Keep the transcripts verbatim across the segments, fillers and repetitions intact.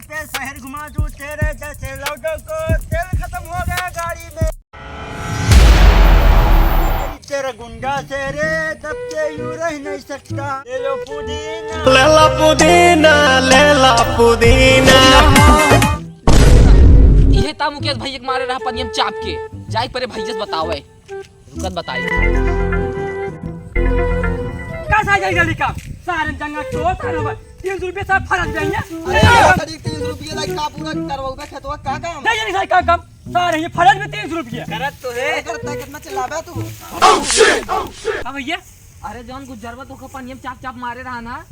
पे शहर घुमा दूं तेरे जैसे लौटों को, तेल खत्म हो गया गाड़ी में। तेरा गुंडा से रे, दब के यूं रह नहीं सकता। ले लो पुदीना। लेला पुदीना, लेला पुदीना। इहे ता मुकेश भैया के मारे रहा पनियम चाप के। जाए परे भैया से बतावे। रुकत बताई। का साइकिल जल्दी का? सारे जंगल चोर सारे बा। तीन सौ रुपये साहब फरक जाइए। अरे यार, सर, तीन सौ रुपये लाइक का पूरा करवाओ बे खेतवा का काम? नहीं, नहीं, साहब, का काम? सारे ये फरक में तीन सौ रुपये। करत तो है। अरे करता है, कितना चिल्लावे तू? हाँ भैया। अरे जौन गुजरवा तो ओकर पनियम चाप चाप मारे रहा ना।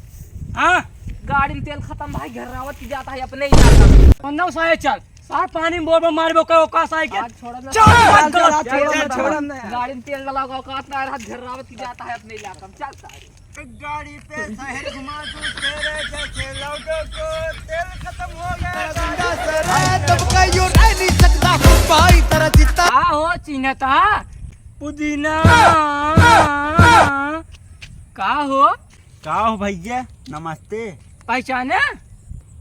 हाँ। गाड़ी में तेल खत्म भाई, घर रावत की जाता है अपने ही जाता। नौ साढ़े चार। साहब, पानी में बोर बोर मारबो, ओकर औकात सारे के। आज छोड़ब ना। चल, चल, चल, चल, चल, चल, चल। छोड़ब ना यार। गाड़ी में तेल डाला, औकात ना रहा, झर्रावत की जाता है अपने इलाका में। चल सारे। गाड़ी पे शहर घुमा दूं तेरे जैसे लौटों को, तेल खत्म हो गया। गंदा सर है, तुमका यूं रह नहीं सकता, भाई तेरा जितना। का हो चिन्हता? पुदीना। का हो? का हो भैया, नमस्ते। पहचाने?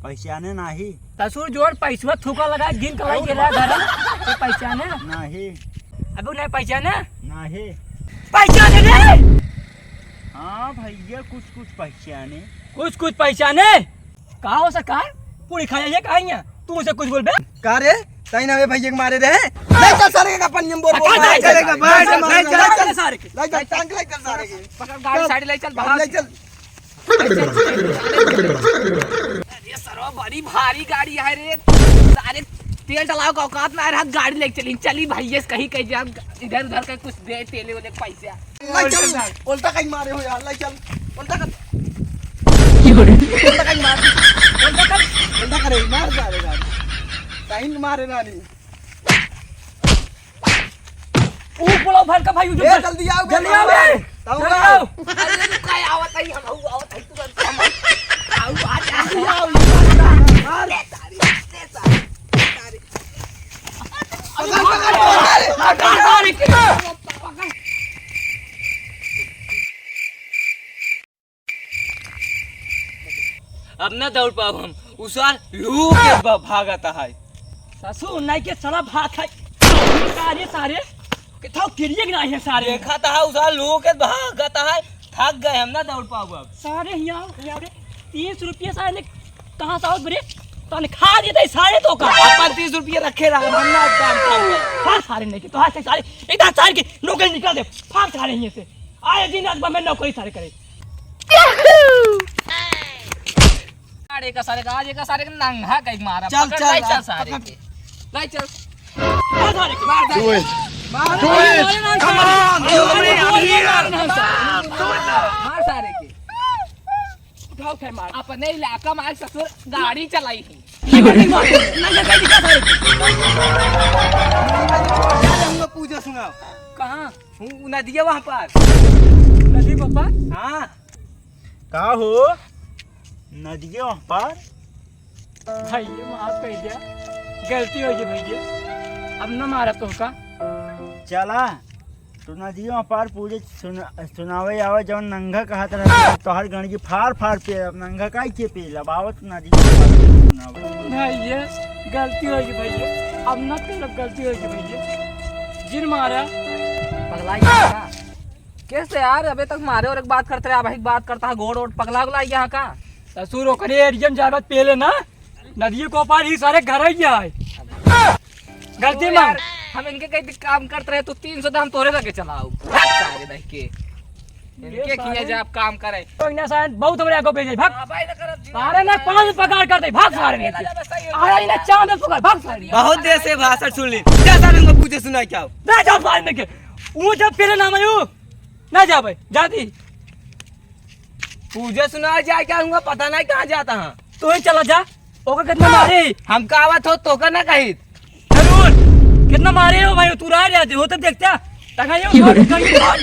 पहचाने नाही। ससुर जोर पैसवा थूका लगा, गिन के लाई गेला घर। तो पहचाने? नाही। अबे नहीं पहचाने? नाही। पहचाने रे? हाँ भैया, कुछ कुछ पहचाने। कुछ कुछ पहचाने? का हो सरकार? पूरी खा जाइए, कहाँ है? तू उसे कुछ बोल बे? का रे? तई ना वे भैया के मारे रहे। ले चल सारे के अपन नियम बोल बोल। हटा, ले चल, ले चल, ले चल, ले चल, ले चल, ले चल सारे के। ले चल, टांग ले चल सारे के। पकड़ गाड़ी, चल। साड़ी ले चल, बाहर ले चल। अरे सरवा, बड़ी भारी गाड़ी है रे। सारे तेल डलावे का औकात ना रहा, गाड़ी लेके चली। चली भैया से कहीं, कहीं जाम, इधर उधर कहीं कुछ दे तेले वेले पैसा। ले चल, उल्टा कहीं मारे हो यार, ले चल, उल्टा कर। उल्टा कहीं मार, उल्टा कर, उल्टा करे, मार जा रे गाड़ी। कहीं मारे ना नहीं। ऊ पुलाव भर के भाई, ए, जल्दी आओ, जल्दी आओ बे। बे। ताऊ जल्दी आओ। आओ। अरे, रुक, काय आवत है, हम आऊ, आवत है, तुरंत हम आऊ। आऊ, आ जा। जल्दी आओ, मार। ले सारी, ले सारी, ले सारी। पकड़, पकड़, पकड़। पकड़, पकड़, पकड़। अब ना दौड़ पाओ हम, उ सार लू के ब-, भागत है। ससुर नहीं के साला भाग है। सारे, सारे, किथाओ किरिए के नहीं है सारे। देखा था उ सार लू के भागत है, थक गए हम ना दौड़ पाओ अब। सारे हियाँ, हियाँ रे, तीस रुपये सारे ने कहाँ से आओ बरे? तने खा देते सारे तो का। अपन तीस रुपये रखे रहा, हम ना काम करते। हाँ सारे नहीं के, तो हाँ से सारे, इधर सारे की नौकरी निकाल दे, भाग सारे हियाँ से। आए दिन आज मैं नौकरी सारे करे। अरे का सारे का, आज का सारे का नंगा कहीं मारा। चल, पकड़, चल, ले चल आज सारे पकड़। के। ले चल। मार सारे के, मार सारे के। Do it। मार, Do it। मार, मार, Come on, मार, do it। मार, मार, मार, मार, मार सारे के। उठाओ, उठाओ, मार। अपने इलाका में आज ससुर गाड़ी चलाई है। नहीं, नहीं, मार, नहीं, नहीं, नहीं, नहीं, सारे के। हम लोग पूजा सुनाओ। कहाँ? हूँ, नदिया वहाँ पार। नदी के पार? हाँ। का हो? नदिया वहाँ पार? भैया, माफ कर दिया, गलती हो गई भैया, अब न मारा तो का। चला, तू नदिया वहाँ पार पूरे सुन-, सुनावे आवे, जौन नंगा कहत रहे, तोहर गंडगी फार फार पे, अब नंगा काहे के पे, अब आवत नदिया वहाँ पार सुनावे। भैया, गलती हो गई भैया, अब न करब, गलती हो गई भैया, जिन मारा। पगला गया का? कैसे यार, अबे तक मारे और एक बात करते रहे, अब एक बात करता है, गोड़ वोड़ पगला उगला गया का? ससुर ओकरे एरिया में जाबत पहले ना, नदिये को पार ही सारे घर ही गया है। गलती ओ मान। यार, हम इनके कहीं भी काम करते रहे तो तीन सौ दाम तोरे लगे चलाओ। भाग सारे देख के। इनके किया जा आप काम करे। तो इन्हें शायद बहुत हमरे आगे भेजे, भाग। हाँ, भाई ना करब जी। सारे ना पाँच पगार कर दे, भाग सारे नहीं। अरे इन्हें चांद पकड़, भाग सारे। बहुत देर से भाषण सुन ली। जा सारे उनको पूछे सुना क्या? ना जा सारे नहीं के। वो जब तेरे नाम आयो, ना जा भाई, जा दी। पूजा सुना जाए क्या हुआ, पता नहीं कहाँ जाता है। तू ही चला जा, ओका कितना मारे। हम का आवत हो, तो का ना कही। जरूर, कितना मारे हो भाई, तू रह जाते हो तो देखता। तका यो मार, तका यो मार।